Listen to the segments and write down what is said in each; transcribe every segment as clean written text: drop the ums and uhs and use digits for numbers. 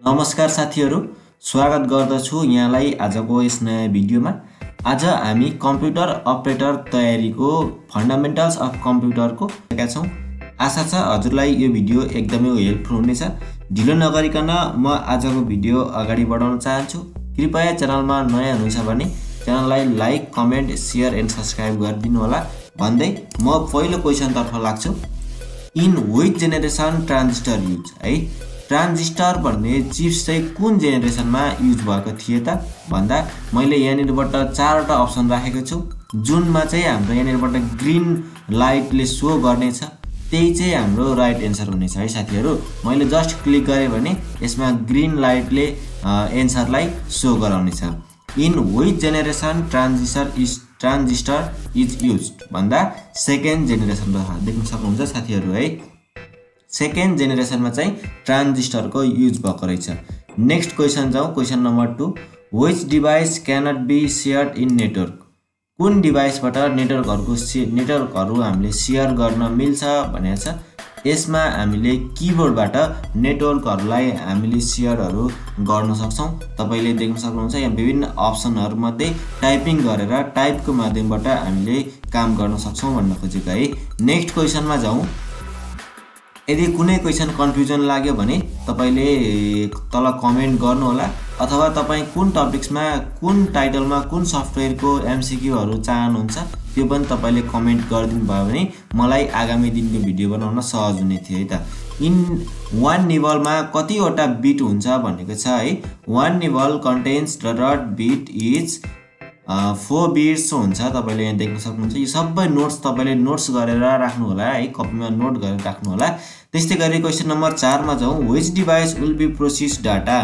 नमस्कार साथीहरु, स्वागत गर्दछु यहाँलाई आजको यस नयाँ भिडियोमा। आज हामी कम्प्युटर अपरेटर तयारीको फन्डामेन्टल्स अफ कम्प्युटरको हेरेका छौं। आशा छ हजुरलाई यो भिडियो एकदमै हेल्पफुल हुनेछ। ढिलो नगरिकन म आजको भिडियो अगाडि बढाउन चाहन्छु। कृपया च्यानलमा नयाँ हुनुहुन्छ भने च्यानललाई like, comment, share and subscribe गरिदिनु होला भन्दै म पहिलो क्वेशन तर्फ लाग्छु। In which generation transistor use है। ट्रान्जिस्टर भन्ने चिप्स चाहिँ कुन जेनेरेसनमा युज भएको थिए त भन्दा मैले यहाँनिरबाट चारवटा अप्सन राखेको छु। जुनमा चाहिँ हाम्रो यहाँनिरबाट ग्रीन लाइटले शो गर्नेछ, त्यही चाहिँ हाम्रो राइट एन्सर हुनेछ है साथीहरु। मैले जस्ट क्लिक गरे भने यसमा ग्रीन लाइटले एन्सरलाई शो गराउनेछ। In which generation transistor is used भन्दा सेकेन्ड जेनेरेसन देख्न सक्नुहुन्छ साथीहरु है। सेकेन्ड जेनेरेसनमा चाहिँ ट्रान्जिस्टरको युज भएको रहेछ। नेक्स्ट क्वेशन जाउँ, question number 2। Which device cannot be shared in network. कुन डिभाइसबाट नेटवर्कहरु हामीले शेयर गर्न मिल्छ भनेको छ। यसमा हामीले किबोर्डबाट नेटवर्कहरुलाई हामीले शेयरहरु गर्न सक्छौं। तपाईले देख्न सक्नुहुन्छ यहाँ विभिन्न अप्सनहरु मध्ये टाइपिङ गरेर टाइपको माध्यमबाट हामीले काम गर्न सक्छौं भन्न खोजेको है। नेक्स्ट क्वेशनमा जाउँ। यदि कुनै क्वेशन कन्फ्युजन लाग्यो भने तपाईले तल कमेन्ट गर्नु होला, अथवा तपाई कुन टपिक्समा कुन टाइटलमा कुन सफ्टवेयरको एमसीक्यूहरु चाहनुहुन्छ त्यो पनि तपाईले कमेन्ट गरिदिनु भयो भने मलाई आगामी दिनको भिडियो बनाउन सहज हुने थियो है त। इन वन निबलमा कतिवटा बिट हुन्छ भनेको छ है। One nibble contains dot bit is 4 bits हुन्छ। तपाईले यहाँ देख्न सक्नुहुन्छ। यो सबै नोट्स तपाईले नोट्स गरेर राख्नु होला है, कपीमा नोट गरेर राख्नु होला। त्यस्तै गरी क्वेशन नम्बर 4 मा जाउँ। Which device will be process data.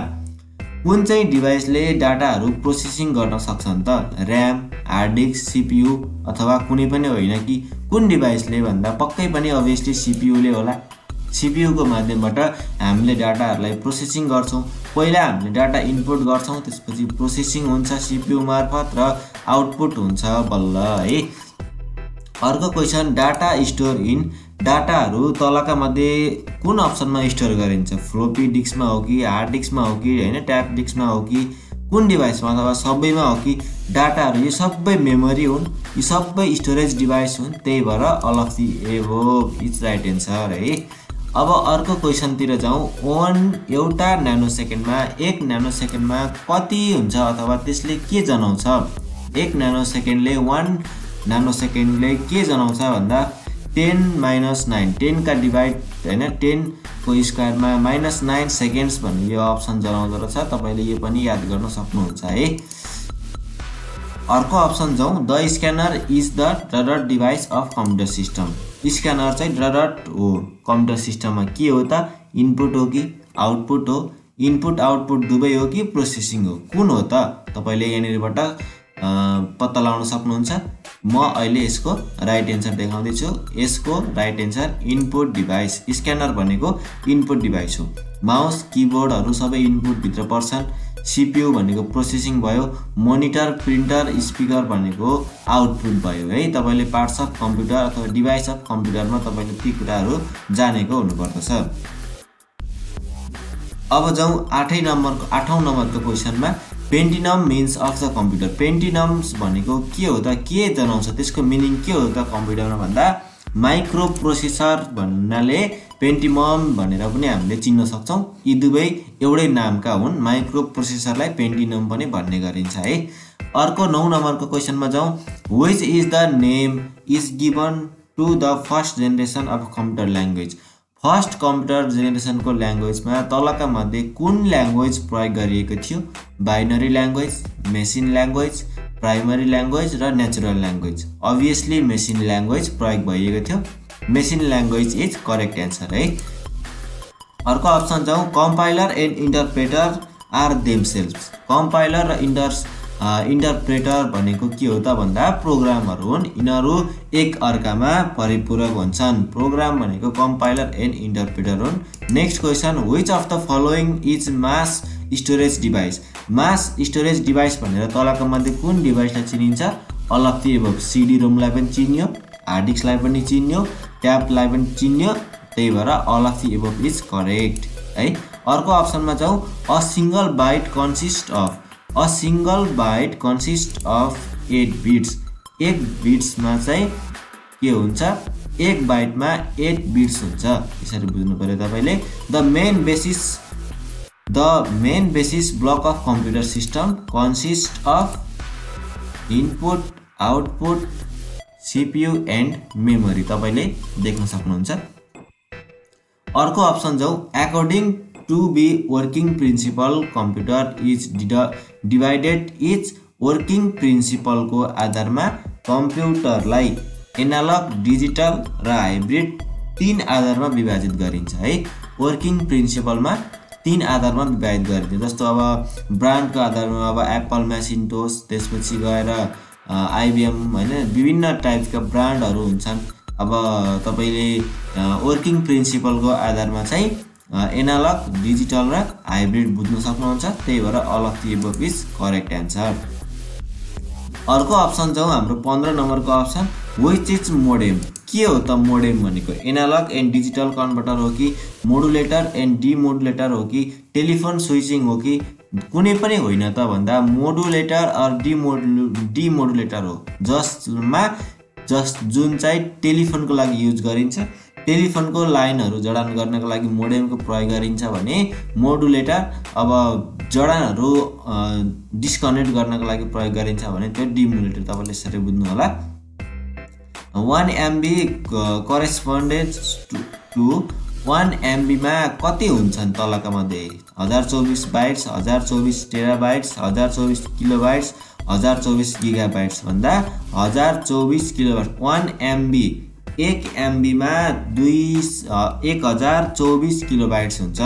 कुन चाहिँ डिभाइसले डाटाहरु प्रोसेसिङ गर्न सक्छन् त। र्याम, हार्ड डिस्क, सीपीयू अथवा कुनै पनि होइन कि कुन डिभाइसले भन्दा पक्कै पनि अभियसली सीपीयू ले होला। सीपीयू को माध्यमबाट हामीले डाटाहरुलाई प्रोसेसिङ गर्छौं। पहिला हामीले डाटा इनपुट गर्छौं, त्यसपछि प्रोसेसिङ हुन्छ सीपीयू मार्फत र आउटपुट हुन्छ बल्ल है। अर्को क्वेशन, डाटा स्टोर इन। डाटाहरु तलका मध्ये कुन अप्सनमा स्टोर गरिन्छ। फ्लोपी डिस्कमा हो कि हार्ड डिस्कमा हो कि हैन ट्याप डिस्कमा हो कि कुन डिभाइसमा अथवा सबैमा हो कि। डाटाहरु यो सबै मेमोरी हुन्, यो सबै स्टोरेज डिभाइस हुन्, त्यही भएर all of the above is right answer है। अब अर्को क्वेशन तिर जाउँ। एउटा न्यानो सेकेन्डमा कति हुन्छ अथवा त्यसले के जनाउँछ। 1 न्यानो सेकेन्डले 1 न्यानो सेकेन्डले के जनाउँछ भन्दा 10 - 9 10 का डिभाइड हैन 10 को स्क्वायरमा -9 सेकेन्ड्स भन्ने यो अप्सन जनाउँदो रहेछ। तपाईले यो पनि याद गर्न सक्नुहुन्छ है। अर्को अप्सन जाउँ। The scanner is the device of computer system. Scanner चाहिँ डट हो कम्प्युटर सिस्टममा के हो त। इनपुट हो कि आउटपुट हो। इनपुट आउटपुट दुवै हो कि प्रोसेसिङ हो, कुन हो त। तपाईले यहाँनिरबाट पत्ता लगाउन सक्नुहुन्छ। म अहिले यसको राइट एन्सर देखाउँदै छु। यसको right answer input device. Scanner भनेको इनपुट डिभाइस हो। माउस, किबोर्डहरु सबै इनपुट भित्र पर्छन्। सीपीयू भनेको प्रोसेसिङ भयो। मोनिटर, प्रिन्टर, स्पिकर भनेको आउटपुट भयो है। तपाईले पार्ट्स अफ कम्प्युटर अथवा डिभाइस अफ कम्प्युटरमा तपाईले ती कुराहरु जानेको हुनुपर्दछ। अब जाउँ 8औं नम्बरको क्वेशनमा। पेन्टिनम मिन्स अफ द कम्प्युटर। पेन्टिनम्स भनेको के हो त, के जनाउँछ, त्यसको मिनिङ के हो त कम्प्युटरमा भन्दा माइक्रो प्रोसेसर भन्नाले पेन्टिमम भनेर पनि हामीले चिन्न सक्छौं। यी दुवै एउटै नामका हुन्। माइक्रो प्रोसेसरलाई पेन्टिनम पनि भन्ने गरिन्छ है। अर्को 9 नम्बरको क्वेशनमा जाउँ। Which is the name is given to the first generation of computer language. First computer जेनेरेसनको ल्याङ्ग्वेजमा तलका मध्ये कुन ल्याङ्ग्वेज प्रयोग गरिएको थियो। Binary language, machine language, primary language र natural language. Obviously machine language प्रयोग भएको थियो। Machine language is correct answer है। अर्को अप्सन जाउँ। Compiler and interpreter are themselves. Compiler र इन्टरप्रेटर भनेको के हो त भन्दा प्रोग्रामहरु हुन्। यिनीहरु एक अर्कामा परिपूरक हुन्छन्। प्रोग्राम भनेको कम्पाइलर एन्ड इन्टरप्रेटर हुन्। Next question. Which of the following is mass storage device. Mass storage device भनेर तलका मध्ये कुन डिभाइसलाई चिनिन्छ। All of the above. CD रोमलाई पनि चिन्यो, हार्ड डिस्कलाई पनि चिन्यो, ट्याबलाई पनि चिन्यो, त्यही भएर all of the above is correct है। अर्को अप्सनमा जाउँ, a single byte consist of 8 bits. 1 बिट्समा चाहिँ के हुन्छ, 1 बाइटमा 8 बिट्स हुन्छ। यसरी बुझ्नु पर्यो तपाईले। The main basis block of computer system consist of input, output, CPU and memory. तपाईले देख्न सक्नुहुन्छ। अर्को अप्सन जाउँ, according to be working principle computer is divided. Each working प्रिन्सिपलको आधारमा कम्प्युटरलाई एनालग, डिजिटल र हाइब्रिड 3 आधारमा विभाजित गरिन्छ है। वर्किङ प्रिन्सिपलमा 3 आधारमा विभाजित गरिन्छ। जस्तो अब ब्रान्डको आधारमा अब एप्पल, म्यासिन्टोस, त्यसपछि गएर आइबीएम हैन, विभिन्न टाइपका ब्रान्डहरू हुन्छन्। अब तपाईले वर्किङ प्रिन्सिपलको आधारमा चाहिँ एनालग, डिजिटल र हाइब्रिड बुझ्न सक्नुहुन्छ। त्यही भएर all of the above is correct answer. अर्को अप्सन जाउँ, हाम्रो 15 नम्बरको अप्सन, व्हिच इज मोडेम। के हो त मोडेम भनेको? एनालग एन्ड डिजिटल कन्भर्टर हो कि मोडुलेटर एन्ड डिमोडुलेटर हो कि टेलिफोन स्विचिङ हो कि कुनै पनि होइन त भन्दा मोडुलेटर अर डिमोडुलेटर हो, जुन चाहिँ टेलिफोनको लागि युज गरिन्छ। टेलिफोनको लाइनहरू जडान गर्नको लागि मोडेमको प्रयोग गरिन्छ भने मोडुलेटर अब जडानहरू डिस्कनेक्ट गर्नको लागि प्रयोग गरिन्छ भने त्यो डिमोडुलेटर। तपाईले यसरी बुझ्नु होला। 1 MB करेस्पोन्डेन्स टु 1 MB मा कति हुन्छन् तलका मध्ये? 1024 बाइट्स, 1024 टेराबाइट्स, 1024 किलोबाइट्स, 1024 गिगाबाइट्स भन्दा 1024 किलोबाइट्स। 1 MB 1 MB मा 1024 किलोबाइट्स हुन्छ।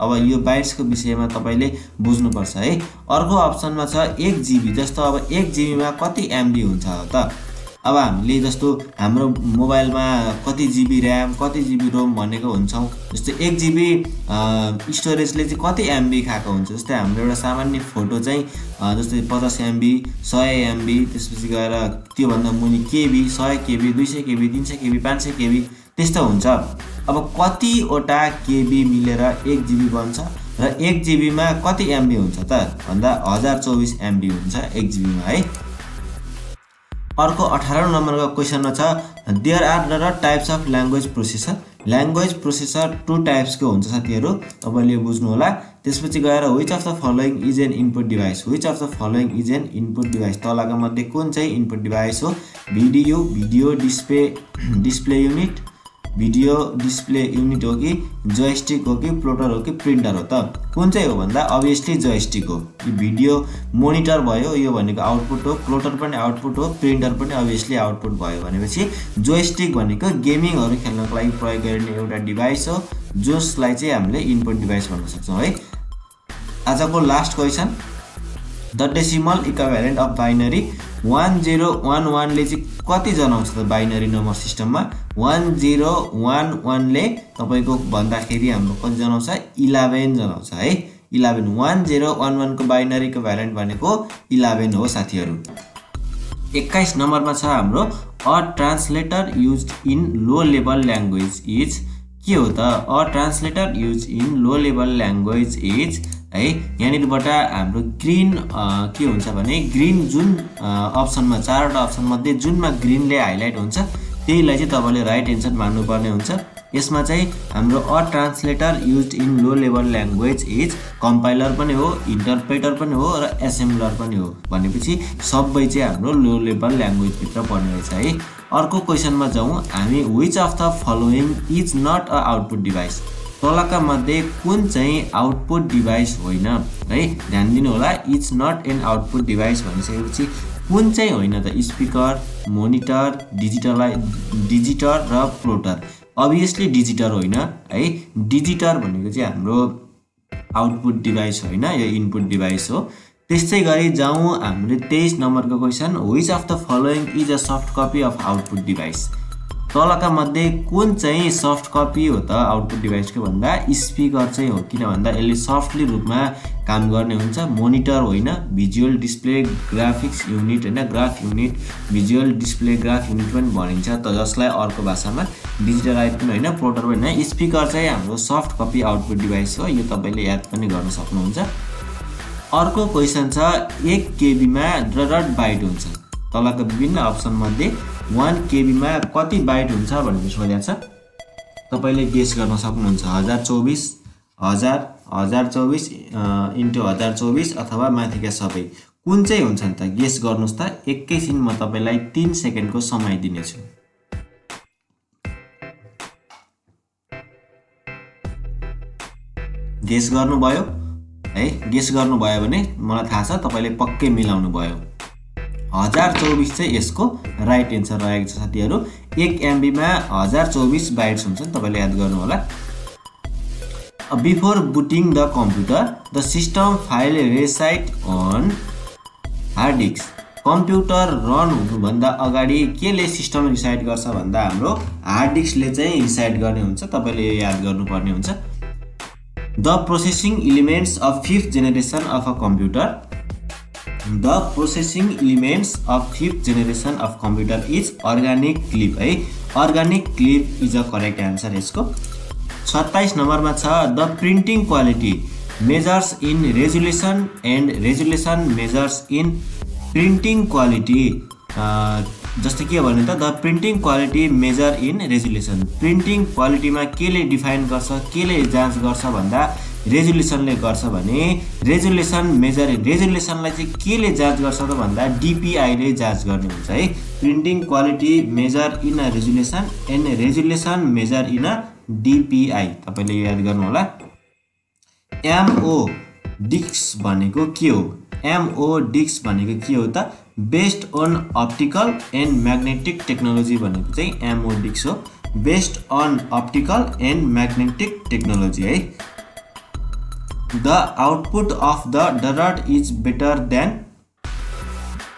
अब यो बाइट्सको विषयमा तपाईले बुझ्नुपर्छ है। अर्को अप्सनमा छ 1 GB। जस्तो अब 1 GB मा कति MB हुन्छ त? अब हामीले जस्तो हाम्रो मोबाइलमा कति GB र्याम, कति GB रोम भनेको हुन्छौँ। जस्तो 1 GB स्टोरेजले चाहिँ कति MB खाएको हुन्छ। जस्तै हाम्रो एउटा सामान्य फोटो चाहिँ जस्तै 50 MB, 100 MB, त्यसपछि गएर त्योभन्दा मुनि KB, 100 KB, 200 KB, 300 KB, 500 KB त्यस्तो हुन्छ। अब कतिवटा KB मिलेर 1 GB बन्छ र 1 GB मा कति MB हुन्छ त भन्दा 1024 MB हुन्छ 1 GB मा है। अर्को 18 नम्बरको क्वेशनमा छ, there are types of language processor. Language processor 2 टाइप्सको हुन्छ साथीहरू, तपाईँले बुझ्नु होला। त्यसपछि गएर which of the following is an input device. Which of the following is an input device. तलका मध्ये कुन चाहिँ इनपुट डिभाइस हो? Video display unit, video display unit हो कि जोयस्टिक हो कि प्लोटर हो कि प्रिन्टर हो त? कुन चाहिँ हो भन्दा अभियसली जोयस्टिक हो। भिडियो मोनिटर भयो, यो भनेको आउटपुट हो। प्लोटर पनि आउटपुट हो, प्रिन्टर पनि अभियसली आउटपुट भयो भनेपछि जोयस्टिक भनेको गेमिङहरू खेल्नको लागि प्रयोग गरिने एउटा डिभाइस हो, जसलाई चाहिँ हामीले इनपुट डिभाइस भन्न सक्छौँ है। आजको last question, the decimal equivalent of binary 1011 ले चाहिँ कति जनाउँछ त बाइनरी नम्बर सिस्टममा? 1011 ले तपाईको भन्दाखेरि हाम्रो कति जनाउँछ? 11 जनाउँछ है। 11 1011 को बाइनरी इक्विभ्यालेन्ट भनेको 11 हो साथीहरू। 21 नम्बरमा छ हाम्रो a translator used in low level language is. के हो त a translator used in low level language is है। यहाँनिरबाट हाम्रो ग्रीन के हुन्छ भने ग्रीन जुन अप्सनमा 4वटा अप्सन मध्ये जुनमा ग्रीनले हाइलाइट हुन्छ त्यहीलाई चाहिँ तपाईले राइट एन्सर मान्नुपर्ने हुन्छ। यसमा चाहिँ हाम्रो a translator used in low level language is compiler पनि हो, इन्टरप्रेटर पनि हो र एसेम्बलर पनि हो भनेपछि सबै चाहिँ हाम्रो लो लेभल ल्याङ्ग्वेज भित्र पर्ने रहेछ है। अर्को क्वेशनमा जाउँ हामी, which of the following is not a output device. तलका मध्ये कुन चाहिँ आउटपुट डिभाइस होइन है। ध्यान दिनु होला, it's not an output device भनिसकेपछि कुन चाहिँ होइन त? स्पिकर, मोनिटर, डिजिटर र प्लोटर। अभियसली डिजिटर होइन है। डिजिटर भनेको चाहिँ हाम्रो आउटपुट डिभाइस होइन, यो इनपुट डिभाइस हो। त्यस्तै गरी जाउँ हामीले 23 नम्बरको question, which of the following is a soft copy of output device. तलका मध्ये कुन चाहिँ सफ्ट कपी हो त आउटपुट डिभाइसको भन्दा स्पिकर चाहिँ हो, किन भन्दा यसले सफ्टली रूपमा काम गर्ने हुन्छ। मोनिटर होइन, भिजुअल डिस्प्ले ग्राफिक्स युनिट होइन, graph unit, visual display graph unit पनि भनिन्छ, त जसलाई अर्को भाषामा डिजिटल आइट पनि होइन, प्रोटर पनि होइन। स्पिकर चाहिँ हाम्रो सफ्ट कपी आउटपुट डिभाइस हो, यो तपाईँले याद पनि गर्न सक्नुहुन्छ। अर्को क्वेसन छ 1 KB मा डट बाइट हुन्छ, तलका विभिन्न अप्सन मध्ये 1 KB मा कति बाइट हुन्छ भनेर सोधेको छ। तपाईले गेस गर्न सक्नुहुन्छ 1024 1024 इन्टु 1024 अथवा माथिका सबै कुन चाहिँ हुन्छ नि त गेस गर्नुस् त। एकैछिन म तपाईलाई 3 सेकेन्डको समय दिनेछु। गेस गर्नुभयो है? गेस गर्नुभयो भने मलाई थाहा छ तपाईले पक्कै मिलाउनु भयो। 1024 चाहिँ यसको राइट एन्सर रहेको छ साथीहरु। 1 MB मा 1024 बाइट्स हुन्छ, तपाईले याद गर्नु होला। Before booting the computer, the system file recite on hard disk. Computer run हुनुभन्दा अगाडि केले सिस्टम रिसाइट गर्छ भन्दा हाम्रो हार्ड डिस्कले चाहिँ रिसाइट गर्ने हुन्छ, तपाईले यो याद गर्नुपर्ने हुन्छ। The processing elements of 5th generation of a computer. The processing elements of 5th generation of computer is organic clip है। Organic clip is a correct answer यसको। 27 नम्बरमा छ the printing quality measures in resolution and resolution measures in printing quality। जस्तो के भन्नु त the printing quality measure in resolution। printing quality मा केले डिफाइन गर्छ, केले जाँच गर्छ भन्दा रेजोल्युसनले गर्छ भने रेजोल्युसन मेजर इन रेजोल्युसनलाई चाहिँ केले जाँच गर्छ त भन्दा DPI ले जाँच गर्ने हुन्छ है। Printing quality measure in a resolution and resolution measure in a DPI, तपाईले याद गर्नु होला। MO डिस्क भनेको के हो? MO डिस्क भनेको के हो त? Based on optical and magnetic technology भनेको चाहिँ MO डिस्क हो। Based on optical and magnetic technology है। The output of the DRAT is better than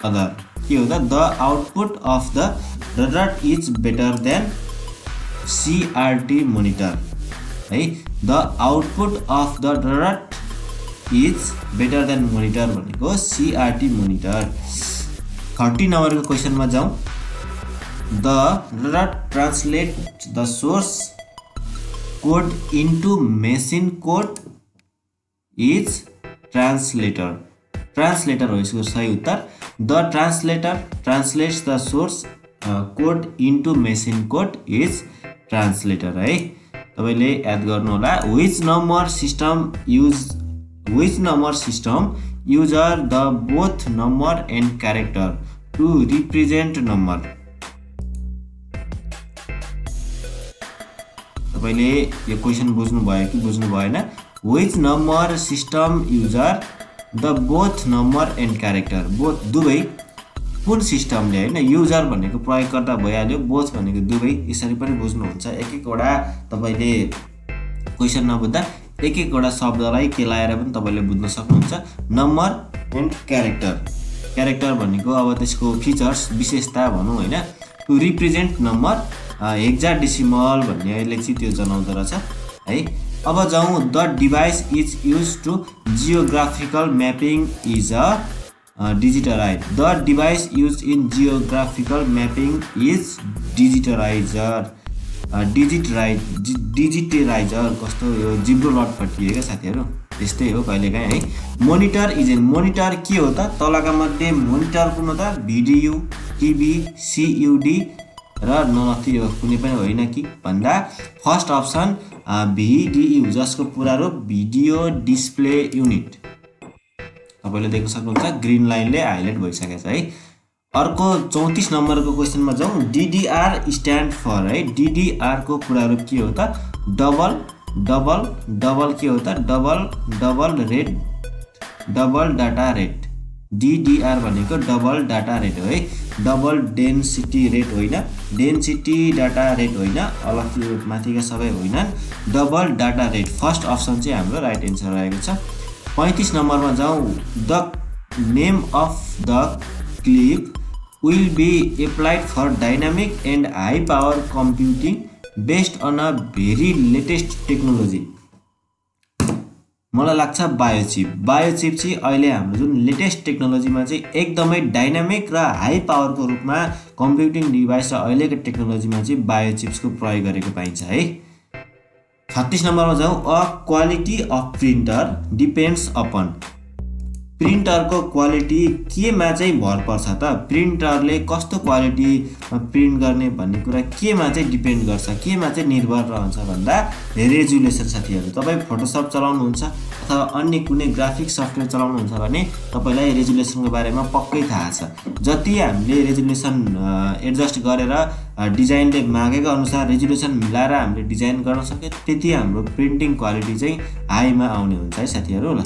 other। के हो त? The output of the DRAT is better than CRT monitor है। The output of the DRAT is better than monitor भनेको CRT monitor। 30 नम्बरको क्वेशनमा जाउँ। The DRAT translate the source code into machine code is translator। translator हो यसको सही उत्तर। The translator translates the source code into machine code is translator है। तपाईले याद गर्नु होला। which number system user the both number and character to represent number। तपाईले यो क्वेशन बुझ्नु भयो कि बुझ्नु भएन? which number system user the both number and character। both दुवै कुन सिस्टमले हैन, युजर भनेको प्रयोगकर्ता भइहाल्यो, बोथ भनेको दुवै, यसरी पनि बुझ्नुहुन्छ। एक एकवटा तपाईले क्वेशन नबुझ्दा एक एकवटा शब्दलाई केलाएर पनि तपाईले बुझ्न सक्नुहुन्छ। Number and character. क्यारेक्टर भनेको अब त्यसको फिचर्स विशेषता भनौं हैन। टु रिप्रेजेन्ट नम्बर हेक्साडेसिमल भन्नेले चाहिँ त्यो जनाउँदो रहेछ है। अब जाउँ the device is used to geographical mapping is a digitalized। The device used in geographical mapping is digitalizer। digitalizer कस्तो यो जिब्रो लट फटिएको साथीहरु, त्यस्तै हो कहिलेकाहीँ है। मोनिटर इज एन मोनिटर के हो त? तलका मध्ये मोनिटर कुन हो त? VDU, TV, CUD र ननथि यो कुनै पनि होइन कि भन्दा फर्स्ट अप्सन VDU जसको पूरा रूप भिडियो डिस्प्ले युनिट। तपाईले देख्न सक्नुहुन्छ ग्रीन लाइनले हाइलाइट भइसकेको छ है। अर्को 34 नम्बरको क्वेशनमा जाउँ। DDR स्ट्यान्ड फर है। DDR को पूरा रूप के हो त? डबल के हो त? Double data rate. DDR भनेको डबल डाटा रेट हो है। डबल डेन्सिटी रेट होइन, डेन्सिटी डाटा रेट होइन, अलग त्यो माथिका सबै होइन, double data rate. First option चाहिँ हाम्रो राइट एन्सर रहेको छ। 35 नम्बरमा जाउँ। The name of the clip will be applied for dynamic and high power computing based on a very latest technology. मलाई लाग्छ बायोचिप। बायोचिप चाहिँ अहिले हाम्रो जुन लेटेस्ट टेक्नोलोजीमा चाहिँ एकदमै डाइनामिक र हाई पावरको रूपमा कम्प्युटिङ डिभाइस र अहिलेको टेक्नोलोजीमा चाहिँ बायोचिप्सको प्रयोग गरेको पाइन्छ है। 36 नम्बरमा जाउँ। A quality of printer depends upon. प्रिन्टरको क्वालिटी केमा चाहिँ भर पर्छ त? प्रिन्टरले कस्तो क्वालिटी प्रिन्ट गर्ने भन्ने कुरा केमा चाहिँ डिपेन्ड गर्छ, केमा चाहिँ निर्भर रहन्छ भन्दा रेजुलेसन। साथीहरू तपाईँ फोटोसप चलाउनुहुन्छ अथवा अन्य कुनै ग्राफिक सफ्टवेयर चलाउनुहुन्छ भने तपाईँलाई रेजुलेसनको बारेमा पक्कै थाहा छ। जति हामीले रेजुलेसन एडजस्ट गरेर डिजाइनले मागेको अनुसार रेजुलेसन मिलाएर हामीले डिजाइन गर्न सक्यो त्यति हाम्रो प्रिन्टिङ क्वालिटी चाहिँ हाईमा आउने हुन्छ है साथीहरू। ल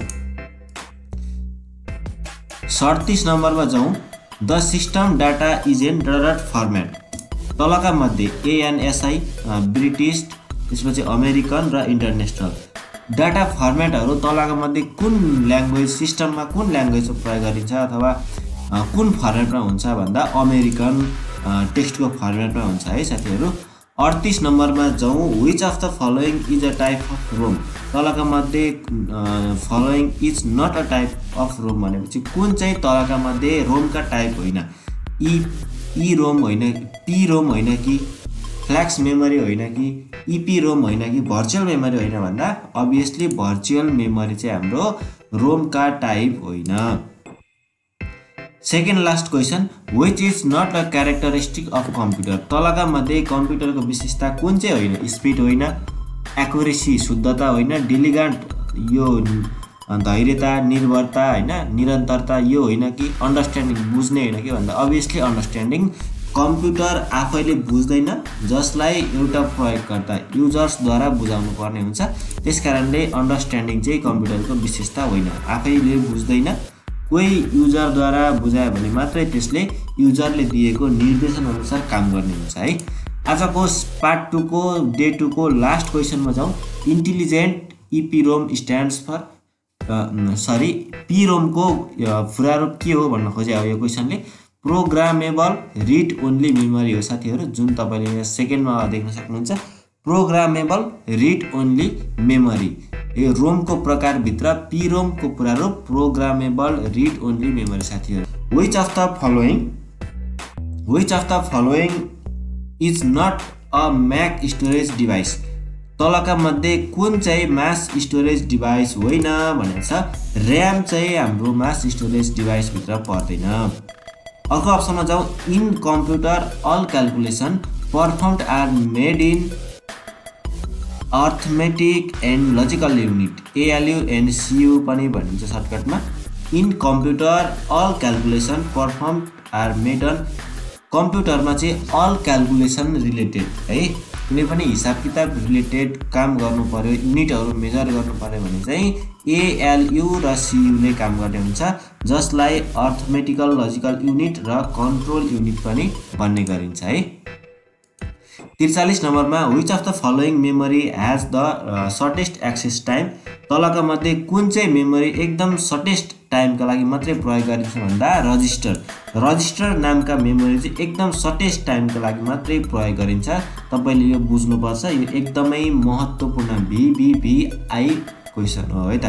37 नम्बरमा जाउँ। The system data is in dot format. तलका मध्ये ANSI ब्रिटिस, त्यसपछि अमेरिकन र इन्टरनेसनल डाटा फर्मेटहरू तलका मध्ये कुन ल्याङ्ग्वेज सिस्टममा कुन ल्याङ्ग्वेजको प्रयोग गरिन्छ अथवा कुन फर्मेटमा हुन्छ भन्दा अमेरिकन टेक्स्टको फर्मेटमा हुन्छ है साथीहरू। 38 नम्बरमा जाउँ। Which of the following is a type of ROM. तलका मध्ये following is not a type of ROM भनेपछि कुन चाहिँ तलका मध्ये रोमका टाइप होइन? ई रोम होइन, पी रोम होइन कि फ्ल्याक्स मेमोरी होइन कि इपी रोम होइन कि भर्चुअल मेमोरी होइन भन्दा अभियसली भर्चुअल मेमोरी चाहिँ हाम्रो रोमका टाइप होइन। Second last question. Which is not a characteristic of computer. तलका मध्ये कम्प्युटरको विशेषता कुन चाहिँ होइन? स्पिड होइन, एक्युरेसी शुद्धता होइन, डिलिगेन्ट यो धैर्यता, निर्भरता होइन, निरन्तरता यो होइन कि अन्डरस्ट्यान्डिङ बुझ्ने होइन कि भन्दा अभियसली अन्डरस्ट्यान्डिङ। कम्प्युटर आफैले बुझ्दैन, जसलाई एउटा प्रयोगकर्ता युजर्सद्वारा बुझाउनु पर्ने हुन्छ। त्यसकारणले अन्डरस्ट्यान्डिङ चाहिँ कम्प्युटरको विशेषता होइन, आफैले बुझ्दैन, कोही युजरद्वारा बुझायो भने मात्रै त्यसले युजरले दिएको निर्देशन अनुसार काम गर्ने हुन्छ है। आजको पार्ट 2 को डे 2 को लास्ट क्वेसनमा जाउँ। इन्टेलिजेन्ट इपिरोम स्ट्यान्ड्स फर पिरोमको प्रारूप के हो भन्न खोजे अब यो क्वेसनले। प्रोग्रामेबल रिड ओन्ली मेमोरी हो साथीहरू, जुन तपाईँले सेकेन्डमा देख्न सक्नुहुन्छ। प्रोग्रामेबल रिड ओन्ली मेमोरी यो रोमको प्रकारभित्र पिरोमको प्रारूप प्रोग्रामेबल रिड ओन्ली मेमोरी साथीहरू। Which of the following is not a mag storage device. तलका मध्ये कुन चाहिँ मास स्टोरेज डिभाइस होइन भनेको छ? ऱ्याम चाहिँ हाम्रो मास स्टोरेज डिभाइसभित्र पर्दैन। अर्को अप्सनमा जाउँ। In computer all calculation performed are made in arithmetic and logical unit, ALU and CU पनि भनिन्छ सर्टकटमा। In computer all calculation performed are made on. कम्प्युटरमा चाहिँ अल क्यालकुलेसन रिलेटेड है, कुनै पनि हिसाब किताब रिलेटेड काम गर्नु पर्यो, युनिटहरू मेजर गर्नु पर्यो भने चाहिँ ALU र CU ले काम गर्ने हुन्छ, जसलाई अर्थमेटिकल लजिकल युनिट र कन्ट्रोल युनिट पनि भन्ने गरिन्छ है। 43 नम्बरमा। Which of the following memory has the shortest access time. तलका मध्ये कुन चाहिँ मेमोरी एकदम सर्टेस्ट टाइमका लागि मात्रै प्रयोग गरिन्छ भन्दा रजिस्टर नामका मेमोरी चाहिँ एकदम सर्टेस्ट टाइमका लागि मात्रै प्रयोग गरिन्छ। तपाईँले यो बुझ्नुपर्छ, यो एकदमै महत्त्वपूर्ण VVVI क्वेसन हो है त।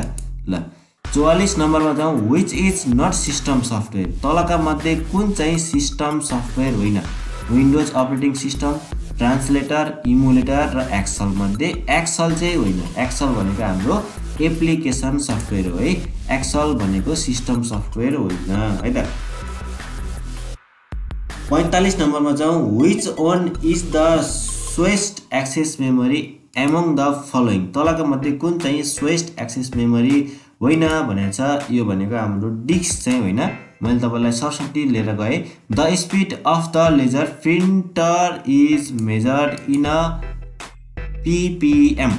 ल 44 नम्बरमा जाउँ। Which is not system software. तलका मध्ये कुन चाहिँ सिस्टम सफ्टवेयर होइन? Windows operating system, translator, emulator र एक्सल मध्ये एक्सल चाहिँ होइन। एक्सल भनेको हाम्रो एप्लिकेसन सफ्टवेयर हो है, एक्सल भनेको सिस्टम सफ्टवेयर होइन है त। 45 नम्बरमा जाउँ। Which one is the slowest access memory among the following. तलका मध्ये कुन चाहिँ स्वेस्ट एक्सेस मेमोरी होइन भनेको छ? यो भनेको हाम्रो डिस्क चाहिँ होइन। मैले तपाईँलाई सरस्वती लिएर गएँ। The speed of the laser printer is measured in a PPM।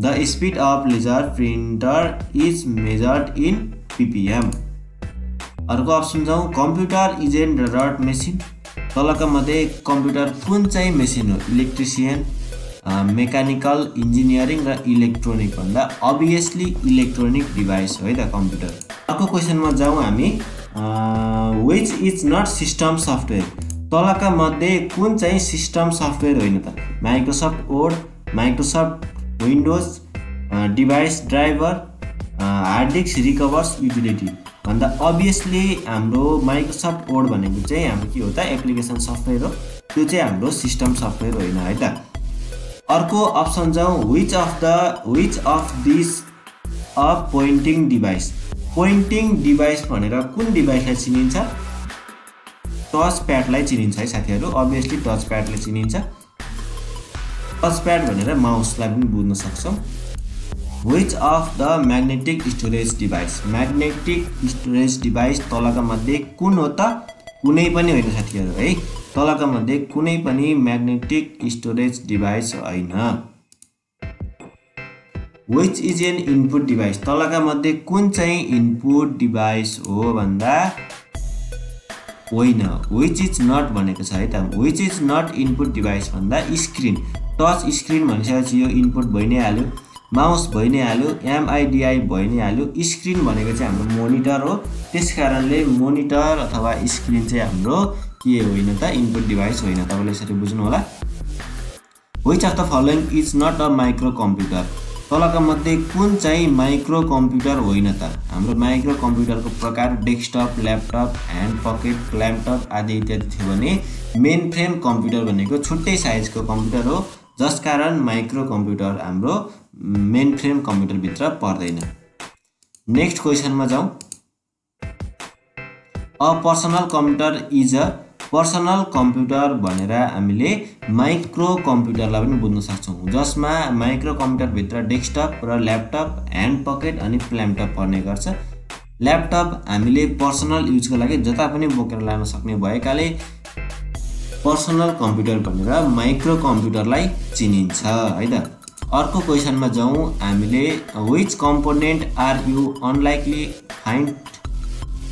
The speed of laser printer is measured in PPM। अर्को अप्सन जाउँ। Computer is an dot machine. तलका मध्ये कम्प्युटर कुन चाहिँ मेसिन हो? इलेक्ट्रिसियन, मेकानिकल, इन्जिनियरिङ र electronic भन्दा obviously electronic device हो है त कम्प्युटर। अर्को क्वेसनमा जाउँ हामी। Which is not system software. तलका मध्ये कुन चाहिँ सिस्टम सफ्टवेयर होइन त? Microsoft word, Microsoft Windows, device driver, hard disk recovers utility भन्दा अभियसली हाम्रो माइक्रोसफ्ट वर्ड भनेको चाहिँ हाम्रो के हो त एप्लिकेसन सफ्टवेयर हो, त्यो चाहिँ हाम्रो सिस्टम सफ्टवेयर होइन है त। अर्को अप्सन जाउँ, which of this a pointing device. Pointing device भनेर कुन डिभाइसलाई चिनिन्छ? टच प्याडलाई चिनिन्छ है साथीहरू, अभियसली टच प्याडले चिनिन्छ। टच प्याड भनेर माउसलाई पनि बुझ्न सक्छौँ। Which of the magnetic storage device. Magnetic storage device तलका मध्ये कुन हो त? कुनै पनि होइन साथीहरू है, तलका मध्ये कुनै पनि म्याग्नेटिक स्टोरेज डिभाइस होइन। Which is an input device. तलका मध्ये कुन चाहिँ इनपुट डिभाइस हो भन्दा होइन, विच इज नट भनेको छ है त। Which is not input device भन्दा स्क्रिन, टच स्क्रिन भनिसकेपछि यो इनपुट भइ नै हाल्यो, माउस भइ नै हाल्यो, एमआइडिआई भइ नै हाल्यो। स्क्रिन भनेको चाहिँ हाम्रो मोनिटर हो, त्यसकारणले मोनिटर अथवा स्क्रिन चाहिँ हाम्रो के होइन त इनपुट डिभाइस होइन। तपाईँले यसरी बुझ्नु होला। Which of the following is not a micro computer. तलका मध्ये कुन चाहिँ माइक्रो कम्प्युटर होइन त? हाम्रो माइक्रो कम्प्युटरको प्रकार desktop, laptop, hand pocket, laptop आदि इत्यादि थियो भने मेन फ्रेम कम्प्युटर भनेको छुट्टै साइजको कम्प्युटर हो, जसकारण माइक्रो कम्प्युटर हाम्रो मेन फ्रेम कम्प्युटरभित्र पर्दैन। नेक्स्ट क्वेसनमा जाउँ। A personal computer is a. Personal computer भनेर हामीले माइक्रो कम्प्युटरलाई पनि बुझ्न सक्छौँ, जसमा माइक्रो कम्प्युटरभित्र डेस्कटप र ल्यापटप, ह्यान्ड पकेट अनि ल्यापटप पर्ने गर्छ। ल्यापटप हामीले पर्सनल युजको लागि जता पनि बोकेर लान सक्ने भएकाले पर्सनल कम्प्युटर भनेर माइक्रो कम्प्युटरलाई चिनिन्छ है त। अर्को क्वेसनमा जाउँ हामीले। Which component are you unlikely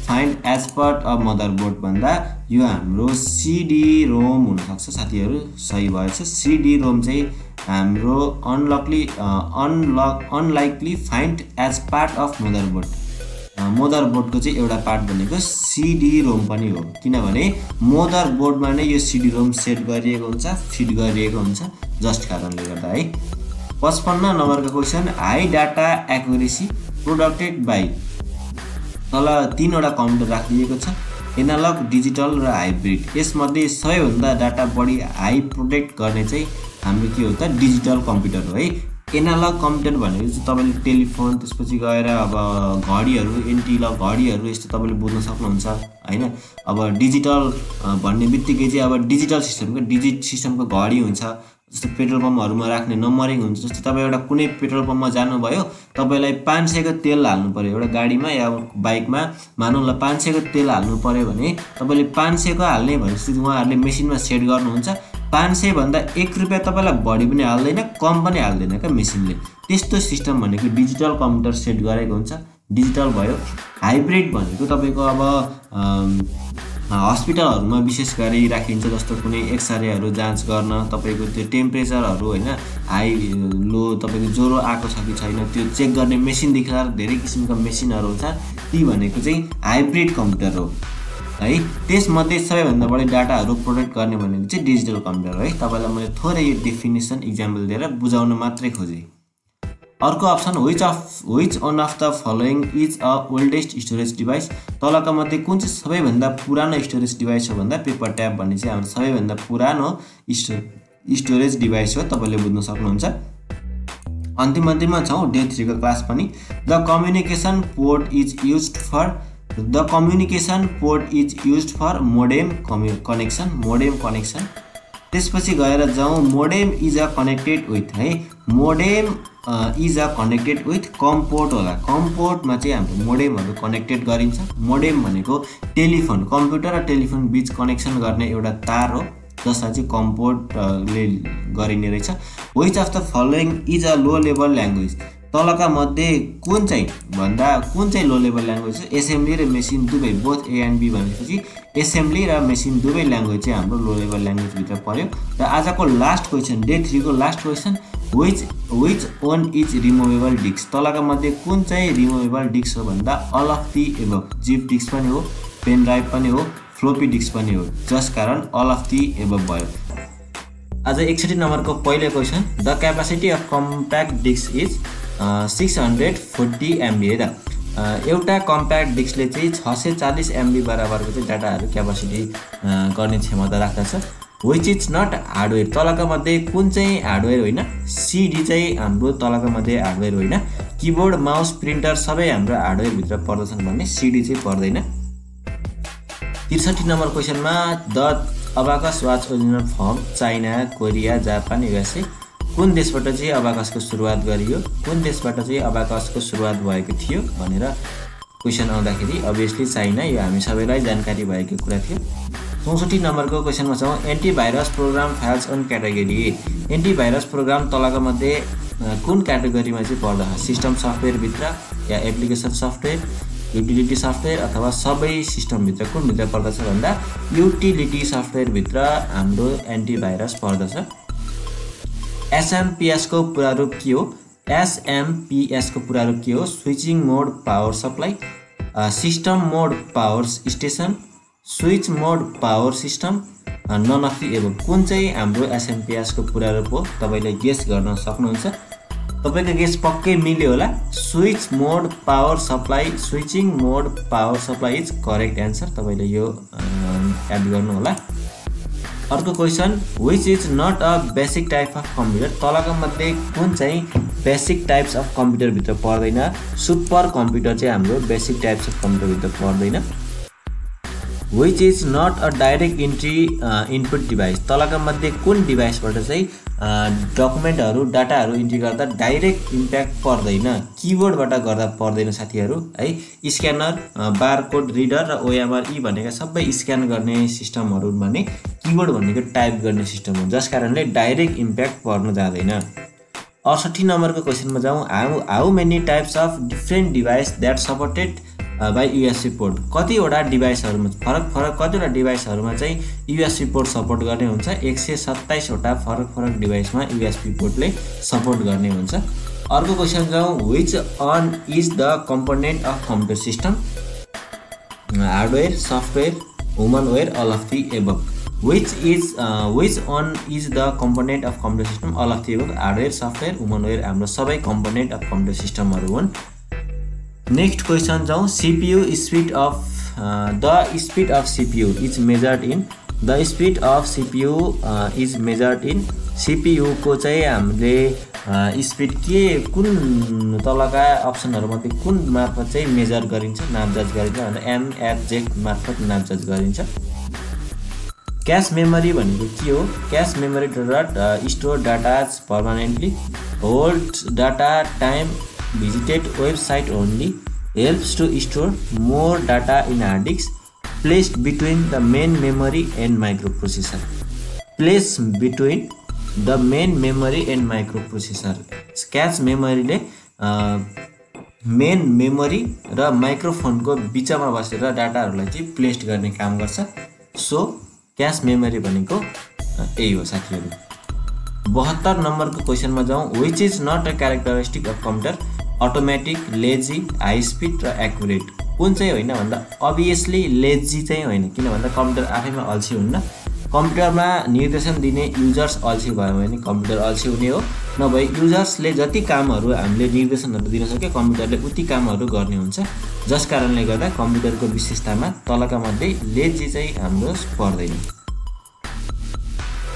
find as part of motherboard भन्दा यो हाम्रो सिडी रोम हुनसक्छ साथीहरू, सही भएछ। सिडी रोम चाहिँ हाम्रो unlikely find as part of motherboard. मदरबोर्डको चाहिँ एउटा पार्ट भनेको सिडी रोम पनि हो, किनभने मदरबोर्डमा नै यो सिडी रोम सेट गरिएको हुन्छ, फिट गरिएको हुन्छ, जस्ट कारणले गर्दा है। 55 नम्बरको question. High data accuracy प्रोडक्टेड by. तल 3वटा कम्प्युटर राखिएको छ, एनालग, डिजिटल र हाइब्रिड। यसमध्ये सबैभन्दा डाटा बढी हाई प्रोटेक्ट गर्ने चाहिँ हाम्रो के हो त डिजिटल कम्प्युटर हो है। एनालग कम्प्युटर भनेको चाहिँ तपाईँले टेलिफोन, त्यसपछि गएर अब घडीहरू, एन्टिलग घडीहरू यस्तो तपाईँले बुझ्न सक्नुहुन्छ होइन। अब डिजिटल भन्ने बित्तिकै चाहिँ अब डिजिटल सिस्टमको घडी हुन्छ, जस्तो पेट्रोल पम्पहरूमा राख्ने नम्बरिङ हुन्छ। जस्तो तपाईँ एउटा कुनै पेट्रोल पम्पमा जानुभयो, तपाईँलाई 500 को तेल हाल्नु पऱ्यो एउटा गाडीमा या बाइकमा, मानौँ ल 500 को तेल हाल्नु पऱ्यो भने तपाईँले 500 को हाल्ने भनेपछि उहाँहरूले मेसिनमा सेट गर्नुहुन्छ। 500 भन्दा 1 रुपियाँ तपाईँलाई बढी पनि हाल्दैन, कम पनि हाल्दैन क्या मेसिनले। त्यस्तो सिस्टम भनेको डिजिटल कम्प्युटर सेट गरेको हुन्छ, डिजिटल भयो। हाइब्रिड भनेको तपाईँको अब हस्पिटलहरूमा विशेष गरी राखिन्छ, जस्तो कुनै एक्सरेहरू जाँच गर्न, तपाईँको त्यो टेम्परेचरहरू होइन, हाई लो, तपाईँको ज्वरो आएको छ कि छैन त्यो चेक गर्ने मेसिनदेखि लिएर धेरै किसिमका मेसिनहरू हुन्छ, ती भनेको चाहिँ हाइब्रिड कम्प्युटर हो है। त्यसमध्ये सबैभन्दा बढी डाटाहरू प्रोटेक्ट गर्ने भनेको चाहिँ डिजिटल कम्प्युटर हो है। तपाईँलाई मैले थोरै यो डेफिनेसन इक्जाम्पल दिएर बुझाउन मात्रै खोजेँ। अर्को option. Which one of the following is a oldest storage device. तलका मध्ये कुन चाहिँ सबैभन्दा पुरानो स्टोरेज डिभाइस हो भन्दा पेपर ट्याब भन्ने चाहिँ हाम्रो सबैभन्दा पुरानो स्टोरेज डिभाइस हो, तपाईँले बुझ्न सक्नुहुन्छ। अन्तिममा छौँ डे 3 को क्लास पनि। The communication port is used for modem connection. त्यसपछि गएर जाउँ modem is a connected with है। Modem is a connected with com port होला। कम पोर्टमा चाहिँ हाम्रो मोडेमहरू कनेक्टेड गरिन्छ। मोडेम भनेको टेलिफोन, कम्प्युटर र टेलिफोन बिच कनेक्सन गर्ने एउटा तार हो, जसलाई चाहिँ कम पोर्टले गरिने रहेछ। Which of the following is a low level language. तलका मध्ये कुन चाहिँ लो लेभल ल्याङ्ग्वेज। एसेम्ब्ली र मेसिन दुवै, बोथ ए एन्ड बी भनेपछि एसेम्ब्ली र मेसिन दुवै ल्याङ्ग्वेज चाहिँ हाम्रो लो लेभल ल्याङ्ग्वेजभित्र पर्यो। र आजको लास्ट क्वेसन, डे 3 को last question. Which one is removable disk. तलका मध्ये कुन चाहिँ रिमुभेबल डिस्क हो भन्दा all of the above. Zip disk पनि हो, पेन ड्राइभ पनि हो, फ्लोपी डिस्क पनि हो, जस कारण अल अफ दि एबभ भयो। आज 61 नम्बरको पहिलो question. The capacity of compact disc is. 640 MB है त। एउटा कम्प्याक्ट डिस्कले चाहिँ 640 MB बराबरको चाहिँ डाटाहरू क्यापासिटी गर्ने क्षमता राख्दछ। विच इज नट हार्डवेयर, तलका मध्ये कुन चाहिँ हार्डवेयर होइन? सिडी चाहिँ हाम्रो तलका मध्ये हार्डवेयर होइन। किबोर्ड, माउस, प्रिन्टर सबै हाम्रो हार्डवेयरभित्र पर्दछन् भन्ने सिडी चाहिँ पर्दैन। 63 नम्बर क्वेसनमा the abacus was original from China, Korea, Japan, USA. कुन देशबाट चाहिँ अबाकसको सुरुवात गरियो? कुन देशबाट चाहिँ अबाकसको सुरुवात भएको थियो भनेर क्वेसन आउँदाखेरि अभियसली चाइना, यो हामी सबैलाई जानकारी भएको कुरा थियो। 64 नम्बरको क्वेसनमा छौँ, antivirus program files on category. Antivirus program तलका मध्ये कुन क्याटेगोरीमा चाहिँ पर्दछ? सिस्टम सफ्टवेयरभित्र या एप्लिकेसन सफ्टवेयर, युटिलिटी सफ्टवेयर अथवा सबै सिस्टमभित्र कुनभित्र पर्दछ भन्दा युटिलिटी सफ्टवेयरभित्र हाम्रो एन्टिभाइरस पर्दछ। एसएमपिएसको प्रारूप के हो? एसएमपिएसको प्रारूप के हो? Switching mode power supply, system mode power station, switch mode power system, none of the above. कुन चाहिँ हाम्रो एसएमपिएसको प्रारूप हो? तपाईँले गेस गर्न सक्नुहुन्छ। तपाईँको गेस पक्कै मिल्यो होला। Switch mode power supply, switching mode power supply is correct answer. तपाईँले यो याद गर्नु होला। अर्को question, which is not a basic type of computer. तलका मध्ये कुन चाहिँ बेसिक टाइप्स अफ कम्प्युटरभित्र पर्दैन? सुपर कम्प्युटर चाहिँ हाम्रो बेसिक टाइप्स अफ कम्प्युटरभित्र पर्दैन। Which is not a direct entry input device. तलका मध्ये कुन डिभाइसबाट चाहिँ डकुमेन्टहरू, डाटाहरू इन्ट्री गर्दा डाइरेक्ट इम्प्याक्ट पर्दैन? किबोर्डबाट गर्दा पर्दैन साथीहरू है। स्क्यानर, बारकोड रिडर र ओएमआर यी भनेका सबै स्क्यान गर्ने सिस्टमहरू भने किबोर्ड भनेको टाइप गर्ने सिस्टम हो, जस कारणले डाइरेक्ट इम्प्याक्ट पर्न जाँदैन। 68 नम्बरको क्वेसनमा जाउँ, how many types of different device that supported by USB port. कतिवटा डिभाइसहरूमा फरक कतिवटा डिभाइसहरूमा चाहिँ युएसबी पोर्ट सपोर्ट गर्ने हुन्छ? 127 वटा फरक डिभाइसमा युएसबी पोर्टले सपोर्ट गर्ने हुन्छ। अर्को क्वेसन जाउँ, which one is the component of computer system? Hardware, software, humanware, all of the above. Which one is the component of computer system? All of the above. Hardware, software, humanware हाम्रो सबै component of computer सिस्टमहरू हुन्। Next question जाउँ, CPU speed of the speed of CPU is measured in. The speed of CPU is measured in. सिपियुको चाहिँ हामीले speed के कुन तलका अप्सनहरूमध्ये कुन मार्फत चाहिँ मेजर गरिन्छ, नापजाँच गरिन्छ भन्दा एमएफजेड मार्फत नापजाँच गरिन्छ। क्यास मेमोरी भनेको के हो? Cash memory dot store data permanently, hold data time, visited website only, helps to store more data in hard disk, placed between the main memory and microprocessor. Placed between the main memory and microprocessor. Cache memory ले main memory र माइक्रोफोनको बिचमा बसेर डाटाहरूलाई चाहिँ placed गर्ने काम गर्छ। So cash memory भनेको यही हो साथीहरू। 72 नम्बरको क्वेसनमा जाउँ, which is not a characteristic of computer? Automatic, lazy, high speed र एक्युरेट। कुन चाहिँ होइन भन्दा अभियसली लेजी चाहिँ होइन, किन भन्दा कम्प्युटर आफैमा अल्छी हुन्न। कम्प्युटरमा निर्देशन दिने युजर्स अल्छी भयो भने कम्प्युटर अल्छी हुने हो, नभए युजर्सले जति कामहरू हामीले निर्देशनहरू दिन सक्यो कम्प्युटरले उति कामहरू गर्ने हुन्छ। जस कारणले गर्दा कम्प्युटरको विशेषतामा तलका मध्ये लेजी चाहिँ हाम्रो पर्दैन।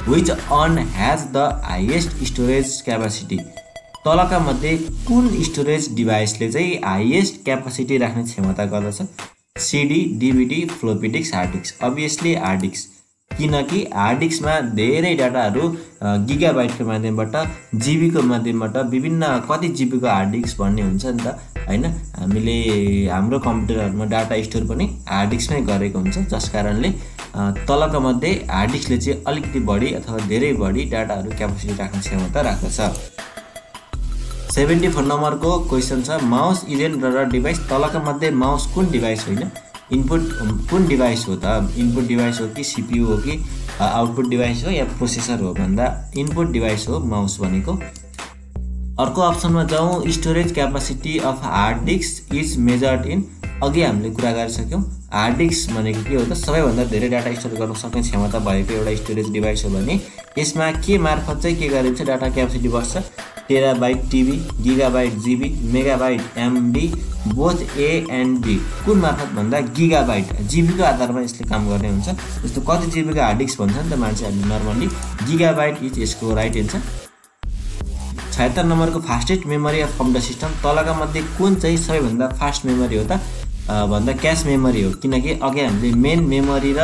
Which one has the highest storage capacity? तलका मध्ये कुन स्टोरेज डिभाइसले चाहिँ हाइएस्ट क्यापासिटी राख्ने क्षमता गर्दछ? CD, DVD, floppy disk, hard disk. Obviously hard disk, किनकि हार्ड डिस्कमा धेरै डाटाहरू गिगाबाइटको माध्यमबाट, जिबीको माध्यमबाट, विभिन्न कति जिबीको हार्ड डिस्क भन्ने हुन्छ नि त हैन। हामीले हाम्रो कम्प्युटरहरुमा डाटा स्टोर पनि हार्ड डिस्कमै गरेको हुन्छ, जस कारणले तलका मध्ये हार्ड डिस्कले चाहिँ अलिकति बढी अथवा धेरै बढी डाटाहरू क्यापासिटी राख्ने क्षमता राख्दछ। 74 नम्बरको क्वेसन छ, माउस इज र डिभाइस। तलका मध्ये माउस कुन डिभाइस होइन? इनपुट कुन डिभाइस हो त? इनपुट डिभाइस हो कि सीपीयू हो कि आउटपुट डिभाइस हो या प्रोसेसर हो भन्दा इनपुट डिभाइस हो माउस भनेको। अर्को अप्सनमा जाउँ, storage capacity of hard disk is measured in. अघि हामीले कुरा गरिसक्यौँ हार्ड डिस्क भनेको के हो त सबैभन्दा धेरै डाटा स्टोर गर्न सक्ने क्षमता भएको एउटा स्टोरेज डिभाइस हो भने यसमा के मार्फत चाहिँ के गरिन्छ डाटा क्यापेसिटी बढ्छ terabyte TB gigabyte GB megabyte MB both A and B कुन मार्फत भन्दा गिगाबाइट जिबीको आधारमा यसले काम गर्ने हुन्छ जस्तो कति जिबीको हार्ड डिस्क भन्छ नि त मान्छेहरूले नर्मली गिगाबाइट इज यसको राइट एन्सर 76 नम्बरको fastest memory of computer system तलका मध्ये कुन चाहिँ सबैभन्दा फास्ट मेमोरी हो त भन्दा क्याश मेमोरी हो किनकि अघि हामीले मेन मेमोरी र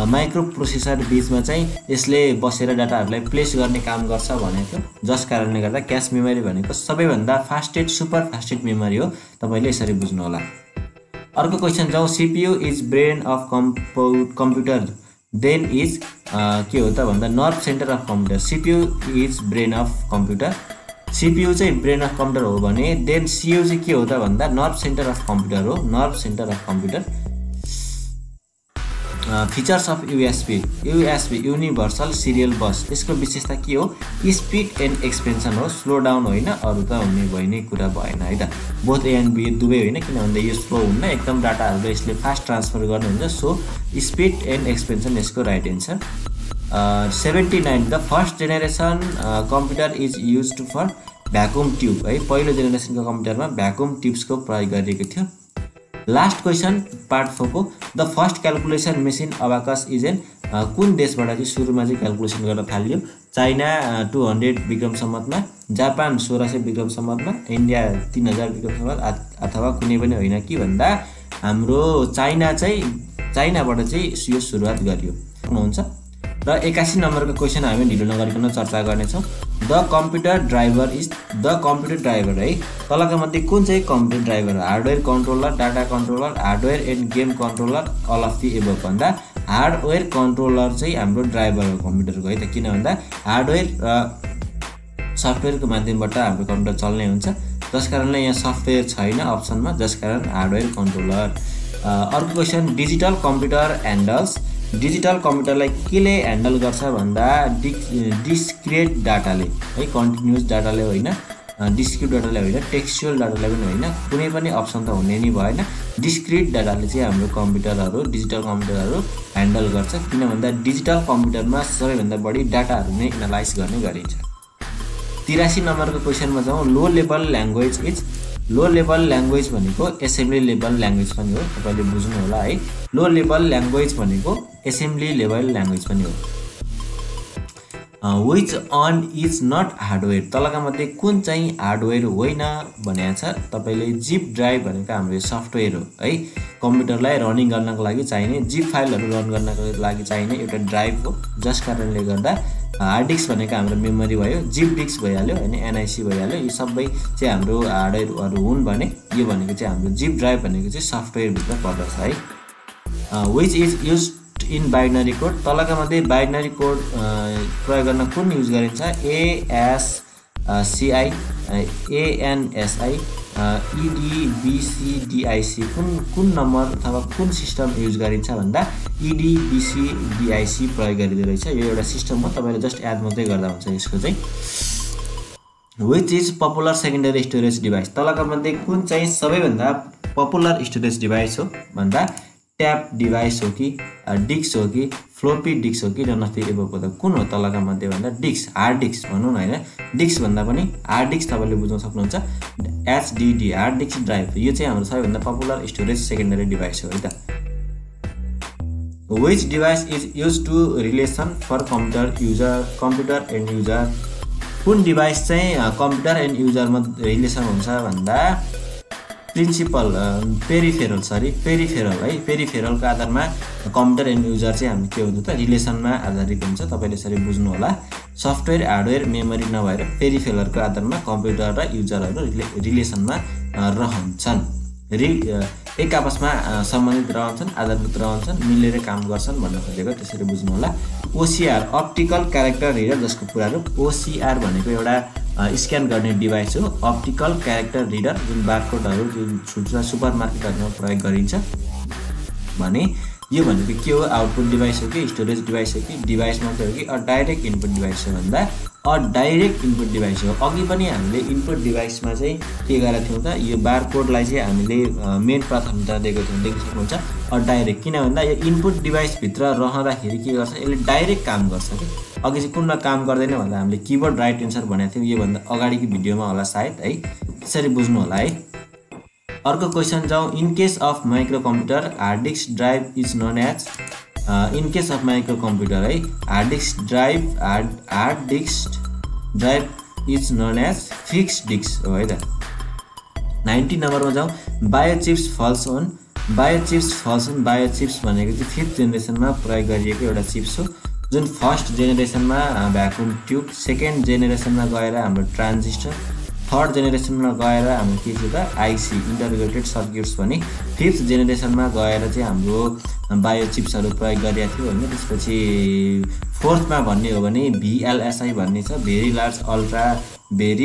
माइक्रो प्रोसेसर बिचमा चाहिँ यसले बसेर डाटाहरूलाई प्लेस गर्ने काम गर्छ भनेको जस कारणले गर्दा क्याश मेमोरी भनेको सबैभन्दा फास्टेस्ट सुपर फास्टेस्ट मेमोरी हो तपाईले यसरी बुझ्नु होला अर्को क्वेशन जाउँ CPU is brain of computer then is के हो त भन्दा nerve center of computer CPU is brain of computer CPU चाहिँ ब्रेन अफ कम्प्युटर हो भने देन सीयू चाहिँ के हो त भन्दा नर्भ सेन्टर अफ कम्प्युटर हो nerve center of computer features of USB universal serial bus यसको विशेषता के हो स्पिड एन्ड एक्सपेन्सन हो स्लो डाउन होइन अरू त हुने भइने कुरा भएन है त बोथ ए एन्ड बी दुवै होइन किन भन्दा यो स्लो हुन्न एकदम डाटाहरू यसले फास्ट ट्रान्सफर गर्नुहुन्छ सो स्पिड एन्ड एक्सपेन्सन यसको right answer 79 the first generation computer is used for vacuum tube है पहिलो जेनेरेसनको कम्प्युटरमा भ्याकुम ट्युब्सको प्रयोग गरिएको थियो लास्ट क्वेसन पार्ट 4 को the first calculation machine abacus is an कुन देशबाट चाहिँ सुरुमा चाहिँ क्याल्कुलेसन गर्न थालियो चाइना 200 विक्रम सम्वतमा जापान 1600 विक्रम सम्वतमा इन्डिया 3000 विक्रम सम्वत अथवा कुनै पनि होइन कि भन्दा हाम्रो चाइनाबाट चाहिँ यो सुरुवात गरियो हुन्छ र 81 नम्बरको क्वेसन हामी ढिलो नगरिकन चर्चा गर्नेछौँ the computer driver is the computer driver है तलका मध्ये कुन चाहिँ computer driver hardware controller data controller hardware and game controller all of the above भन्दा हार्डवेयर कन्ट्रोलर चाहिँ हाम्रो ड्राइभर हो कम्प्युटरको है त किन भन्दा हार्डवेयर र सफ्टवेयरको माध्यमबाट हाम्रो कम्प्युटर चल्ने हुन्छ जस कारणले यहाँ सफ्टवेयर छैन अप्सनमा जस कारण हार्डवेयर कन्ट्रोलर अर्को question digital computer handles digital कम्प्युटरलाई केले ह्यान्डल गर्छ भन्दा डिस्क्रिट डाटाले है कन्टिन्युस डाटाले होइन डिस्क्रिट डाटाले होइन टेक्सचुअल डाटाले पनि होइन कुनै पनि अप्सन त हुने नै भएन डिस्क्रिट डाटाले चाहिँ हाम्रो कम्प्युटरहरू डिजिटल कम्प्युटरहरू ह्यान्डल गर्छ किन भन्दा डिजिटल कम्प्युटरमा सबैभन्दा बढी डाटाहरू नै एनालाइज गर्ने गरिन्छ 83 नम्बरको क्वेसनमा जाउँ low level language is low level language भनेको एसेम्ब्ली लेभल ल्याङ्ग्वेज पनि हो तपाईले बुझ्नु होला है लो लेभल ल्याङ्ग्वेज भनेको एसेम्ब्ली लेभल ल्याङ्ग्वेज पनि हो which one is not hardware तलका मध्ये कुन चाहिँ हार्डवेयर होइन भनेको छ तपाईले जिप ड्राइभ भनेको हाम्रो सफ्टवेयर हो है कम्प्युटरलाई रनिङ गर्नको लागि चाहिने जिप फाइलहरू रन गर्नको लागि चाहिने एउटा ड्राइभ हो जस कारणले गर्दा हार्ड डिस्क भनेको हाम्रो मेमोरी भयो जिप डिस्क भइहाल्यो हैन एनआईसी भइहाल्यो यी सबै चाहिँ हाम्रो हार्डवेयरहरू हुन् भने यो भनेको चाहिँ हाम्रो जिप ड्राइभ भनेको चाहिँ सफ्टवेयर भित्र पर्दछ है which is used in binary code तलका मध्ये बाइनरी कोड प्रयोग गर्न कुन युज गरिन्छ एएससीआई एएनएसआई EDBCDIC कुन नम्बर अथवा कुन सिस्टम युज गरिन्छ भन्दा EDBCDIC प्रयोग गरिँदै रहेछ यो एउटा सिस्टम हो तपाईले जस्ट याद मात्रै गर्दा हुन्छ यसको चाहिँ which is popular secondary storage device तलका मध्ये कुन चाहिँ सबैभन्दा पपुलर स्टोरेज डिभाइस हो भन्दा ट्याब डिभाइस हो कि डिस्क हो कि फ्लोपी डिस्क हो कि नन अफ द एबभ कुन हो तलका मध्ये भन्दा डिस्क हार्ड डिस्क भनौँ न होइन डिस्क भन्दा पनि हार्ड डिस्क तपाईँले बुझ्न सक्नुहुन्छ HDD हार्ड डिस्क ड्राइभ यो चाहिँ हाम्रो सबैभन्दा पपुलर स्टोरेज सेकेन्डरी डिभाइस हो है त which device is use to relation for computer and user कुन डिभाइस चाहिँ कम्प्युटर एन्ड युजरमा रिलेसन हुन्छ भन्दा प्रिन्सिपल पेरिफेरल है पेरिफेरलको आधारमा कम्प्युटर एन्ड युजर चाहिँ हामी के हुन्छ त रिलेसनमा आधारित हुन्छ तपाईले यसरी बुझ्नु होला सफ्टवेयर हार्डवेयर मेमोरी नभएर पेरिफेरलको आधारमा कम्प्युटर र युजरहरू रिलेसनमा रहन्छन् एक आपसमा सम्बन्धित रहन्छन् आधारभूत रहन्छन् मिलेर काम गर्छन् भन्न खोजेको त्यसरी बुझ्नु होला ओसीआर अप्टिकल क्यारेक्टर रिडर जसको पुरा रूप ओसीआर भनेको एउटा स्क्यान गर्ने डिभाइस हो अप्टिकल क्यारेक्टर रिडर जुन बारकोडहरू जुन सुपरमार्केटहरूमा प्रयोग गरिन्छ भने यो भनेको के हो आउटपुट डिभाइस हो कि स्टोरेज डिभाइस हो कि डिभाइस मात्रै हो कि डाइरेक्ट इनपुट डिभाइस हो भन्दा अ डाइरेक्ट इनपुट डिभाइस हो। अघि पनि हामीले इनपुट डिभाइसमा चाहिँ के गरेका थियौँ त, यो बारकोडलाई चाहिँ हामीले मेन प्राथमिकता दिएको थियौँ, देख्न सक्नुहुन्छ। अ डाइरेक्ट किन भन्दा यो इनपुट डिभाइसभित्र रहँदाखेरि के गर्छ, यसले डाइरेक्ट काम गर्छ कि। अघि चाहिँ कुनमा काम गर्दैन भन्दा हामीले किबोर्ड राइट एन्सर भनेको थियौँ, योभन्दा अगाडिको भिडियोमा होला सायद है, त्यसरी बुझ्नु होला है। अर्को क्वेसन जाउँ। In case of micro computer hard disk drive is known as, in case of micro computer है, hard disk drive is known as fix disk हो है त। 90 नम्बरमा जाउँ। बायोचिप्स फल्स अन, बायोचिप्स भनेको चाहिँ 5th जेनेरेसनमा प्रयोग गरिएको एउटा चिप्स हो, जुन फर्स्ट जेनेरेसनमा भ्याकुम ट्युब, सेकेन्ड जेनेरेसनमा गएर हाम्रो ट्रान्जिस्टर, थर्ड जेनेरेसनमा गएर हाम्रो के थियो त आइसी इन्टरग्रेटेड सर्किट्स भने 5th जेनेरेसनमा गएर चाहिँ हाम्रो बायोचिप्सहरू प्रयोग गरिएको थियो होइन। त्यसपछि 4थमा भन्ने हो भने VLSI भन्ने छ, very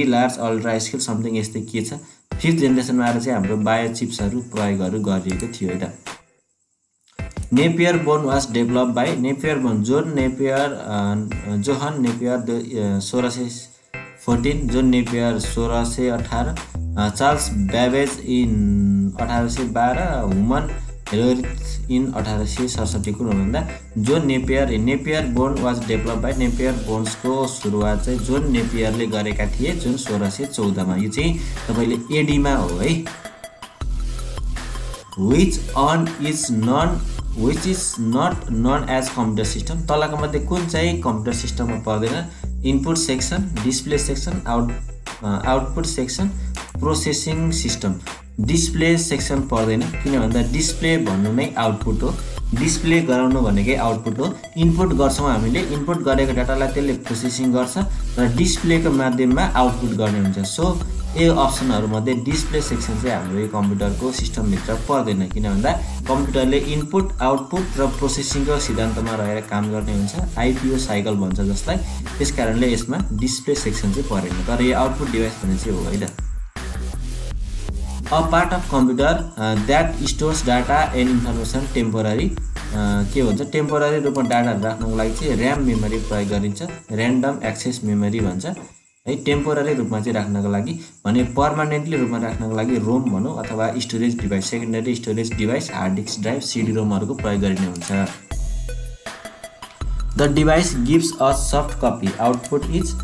large ultra scale something यस्तै के छ। 5th जेनेरेसनमा आएर चाहिँ हाम्रो बायोचिप्सहरू प्रयोगहरू गरिएको थियो है त। Napier bone was develop by Napier bone, John Napier 1614, John Napier 1618, Charles Babbage in 1812, Herman Hollerith in 1867। कुन भन्दा John Napier bone was develop by, Napier बोन्सको सुरुवात चाहिँ जोन नेपियरले गरेका थिए जुन 1614मा। यो चाहिँ तपाईँले एडीमा हो है। which is not known as computer system, तलका मध्ये कुन चाहिँ कम्प्युटर सिस्टममा पर्दैन? Input section, display section, output section, processing system. Display section पर्दैन, किन भन्दा डिस्प्ले भन्नु नै आउटपुट हो, डिस्प्ले गराउनु भनेकै आउटपुट हो। इनपुट गर्छौँ हामीले, इनपुट गरेको डाटालाई त्यसले प्रोसेसिङ गर्छ र डिस्प्लेको माध्यममा आउटपुट गर्ने हुन्छ। सो यो अप्सनहरूमध्ये डिस्प्ले सेक्सन चाहिँ हाम्रो यो कम्प्युटरको सिस्टमभित्र पर्दैन, किन भन्दा कम्प्युटरले इनपुट आउटपुट र प्रोसेसिङको सिद्धान्तमा रहेर काम गर्ने हुन्छ, आइपिओ साइकल भन्छ जसलाई। त्यस कारणले यसमा डिस्प्ले सेक्सन चाहिँ परेन, तर यो आउटपुट डिभाइस भन्ने चाहिँ हो है त। A part of computer that stores data and information temporary, के भन्छ टेम्पोररी रूपमा डाटाहरू राख्नको लागि चाहिँ ऱ्याम मेमोरी प्रयोग गरिन्छ, ऱ्यान्डम एक्सेस मेमोरी भन्छ है। टेम्पोररी रूपमा चाहिँ राख्नको लागि भने पर्मानेन्टली रूपमा राख्नको लागि रोम भनौँ अथवा storage device, secondary storage device, hard disk drive, CD रोमहरूको प्रयोग गरिने हुन्छ। The device gives a soft copy, output is,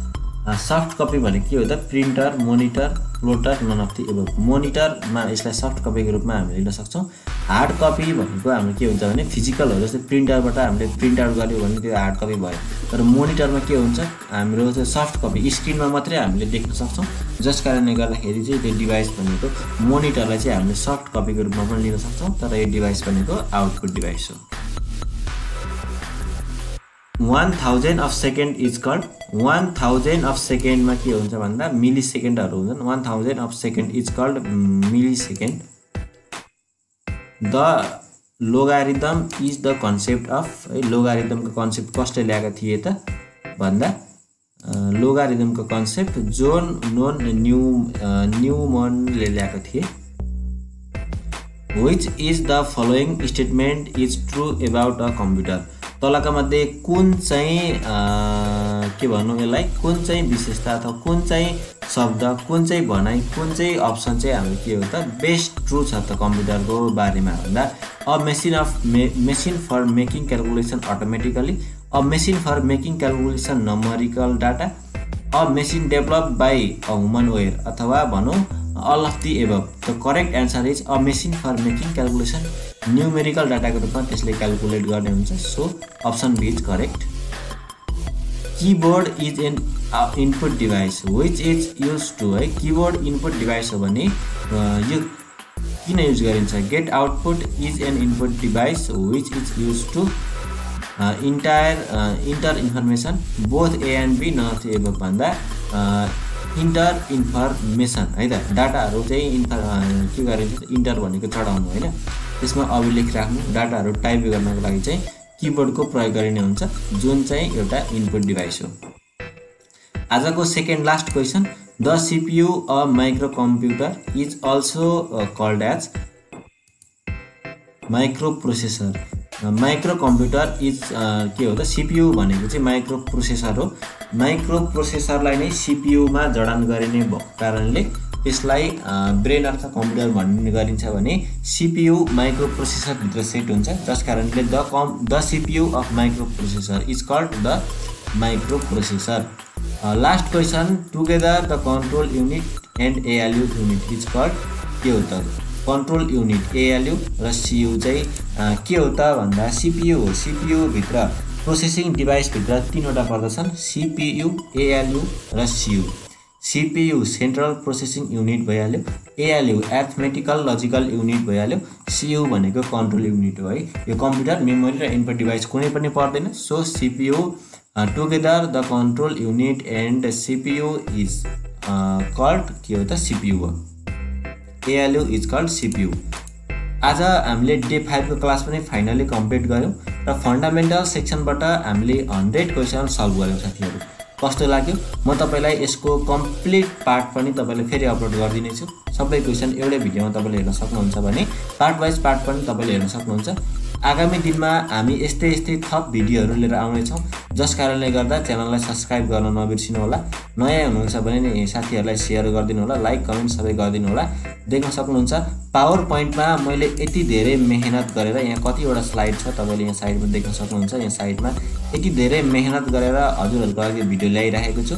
soft copy भने के हो त? Printer, monitor, plotter, none of the above. मोनिटरमा यसलाई सफ्ट कपीको रूपमा हामीले लिन सक्छौँ। हार्ड कपी भनेको हाम्रो के हुन्छ भने फिजिकल हो, जस्तै प्रिन्टरबाट हामीले प्रिन्ट आउट गऱ्यो भने त्यो हार्ड कपी भयो। तर मोनिटरमा के हुन्छ, हाम्रो चाहिँ सफ्ट कपी स्क्रिनमा मात्रै हामीले देख्न सक्छौँ, जस कारणले गर्दाखेरि चाहिँ त्यो डिभाइस भनेको मोनिटरलाई चाहिँ हामीले सफ्ट कपीको रूपमा पनि लिन सक्छौँ, तर यो डिभाइस भनेको आउटपुट डिभाइस हो। 1000 of second is called, 1000 of सेकेन्डमा के हुन्छ भन्दा मिली सेकेन्डहरू हुन्छन्। 1000 of second is called millisecond. The logarithm is the concept of, है लोगारिदमको कन्सेप्ट कसले ल्याएका थिए त भन्दा लोगारिदमको कन्सेप्ट जोन नोन न्युमनले ल्याएका थिए। Which is the following statement is true about a computer, तलका मध्ये कुन चाहिँ के भनौँ यसलाई, कुन चाहिँ विशेषता अथवा कुन चाहिँ शब्द, कुन चाहिँ भनाइ, कुन चाहिँ अप्सन चाहिँ हाम्रो के हो त बेस्ट ट्रु छ त कम्प्युटरको बारेमा भन्दा a machine for making calculation automatically, a machine for making calculation numerical data, a machine develop by a human ware, अथवा भनौँ all of the above. The correct answer is a machine for making calculation numerical डाटाको रूपमा त्यसले calculate गर्ने हुन्छ। So option B is correct. Keyboard is an input device which is use to, है keyboard input device हो भने यो किन युज गरिन्छ? Get output is an input device which is use to enter information both A and B, not above भन्दा enter information है त। डाटाहरू चाहिँ के गरिन्छ, इन्टर भनेको चढाउनु होइन, त्यसमा अभिलेख राख्नु, डाटाहरू टाइप गर्नको लागि चाहिँ किबोर्डको प्रयोग गरिने हुन्छ, जुन चाहिँ एउटा इनपुट डिभाइस हो। आजको second last question. The CPU a micro computer is also called as micro processor. Micro computer is के हो त सीपीयू भनेको चाहिँ माइक्रो प्रोसेसर हो। माइक्रो प्रोसेसरलाई नै सीपीयूमा जडान गरिने भएको कारणले यसलाई ब्रेन अफ द कम्प्युटर भन्ने गरिन्छ भने सीपीयू माइक्रो प्रोसेसर भित्र सेट हुन्छ, जस कारणले the CPU of micro processor is called the micro processor. Last question, together the control unit and ALU unit is called के हो त? कन्ट्रोल युनिट एएलयू र सीयू चाहिँ के हो त भन्दा सीपीयू हो। सीपीयू भित्र प्रोसेसिङ डिभाइस भित्र तीनवटा पर्दछन्, सीपीयू, एएलयू र CU. CPU central processing unit भइहाल्यो, एएलयू एर्थमेटिकल लजिकल युनिट भइहाल्यो, सीयू भनेको कन्ट्रोल युनिट हो है। यो कम्प्युटर मेमोरी र इनपुट डिभाइस कुनै पनि पर्दैन। So CPU together the control unit and CPU is called के हो त? सीपीयू हो। ALU is called CPU. आज हामीले डे 5 को क्लास पनि फाइनली कम्प्लिट गऱ्यौँ र फन्डामेन्टल सेक्सनबाट हामीले 100 क्वेसन सल्भ गऱ्यौँ साथीहरू। कस्तो लाग्यो? म तपाईलाई यसको कम्प्लिट पार्ट पनि तपाईले फेरि अपलोड गरिदिनेछु। सबै क्वेसन एउटै भिडियोमा तपाईले हेर्न सक्नुहुन्छ भने पार्ट वाइज पार्ट पनि तपाईले हेर्न सक्नुहुन्छ। आगामी दिनमा हामी यस्तै थप भिडियोहरू लिएर आउनेछौँ, जस कारणले गर्दा च्यानललाई सब्स्क्राइब गर्न नबिर्सिनु होला। नयाँ हुनुहुन्छ भने साथीहरूलाई सेयर गरिदिनु होला, लाइक कमेन्ट सबै गरिदिनु होला। देख्न सक्नुहुन्छ पावर पोइन्टमा मैले यति धेरै मेहनत गरेर, यहाँ कतिवटा स्लाइड छ तपाईले यहाँ साइडमा देख्न सक्नुहुन्छ। यहाँ साइडमा यति धेरै मेहनत गरेर हजुरहरूको लागि भिडियो ल्याइराखेको छु,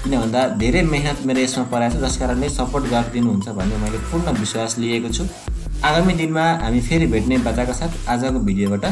किन भन्दा धेरै मेहनत मेरो यसमा परेको छ, जस कारणले सपोर्ट गरिदिनुहुन्छ भन्ने मैले पूर्ण विश्वास लिएको छु। आगामी दिनमा हामी फेरि भेट्ने बाचाका साथ आजको भिडियोबाट